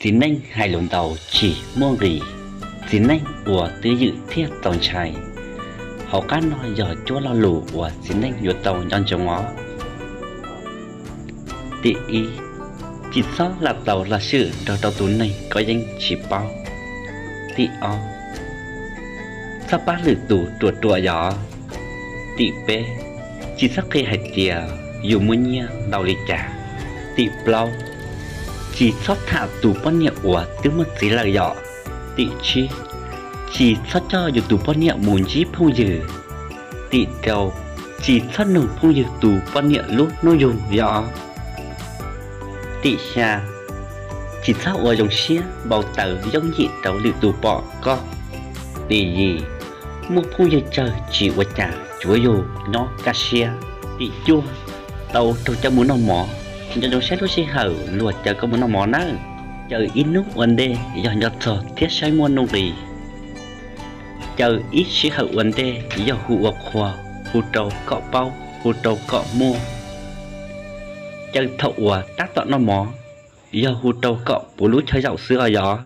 Txiv neej hais lus ntau tsis muaj nqis, txiv neej ua twj ywm thiaj txaus ntshai. Hauv qab no yog cuab lo lus uas txiv neej yuav tau nco ntsoov os. Tim ib, tsis txhob lam tau los swm nrog rau tus neeg koj yeej tsis paub. Tim ob, txhob pab lwm tus ruam ruam yos. Tim peb, tsis txhob qhia hais tias yus muaj nyiaj ntau li cas. Tim plaub, tsis txhob tham tus poj niam uas twb muaj txiv lawm yom. Tim tsib, tsis txhob coj yus tus poj niam mus ntsib phooj ywg. Tim rau, tsis txhob nug phooj ywg tus poj niam lub hnub yug yom. Tim xya, tsis txhob ua zoo siab npau taws yooj yim rau lwm tus pom koj. Tim yim, muaj phooj ywg tsawg tsis ua cas, tsuav yus nyob kaj siab. Tim cuaj, tau raug coj mus noj mov, nco ntsoov saib lub sij hawm luag caw koj mus noj mov nawb. Caw ib hnub ua ntej yog nco txog thiab saib muaj nuj nqis. Caw ib sij hawm ua ntej yog hu ua qhua, hu rau kom paub, hu rau kom muaj. Caw thaum uas tab tom noj mov, yog hu rau kom puv lub chaw zaum xwb os yom.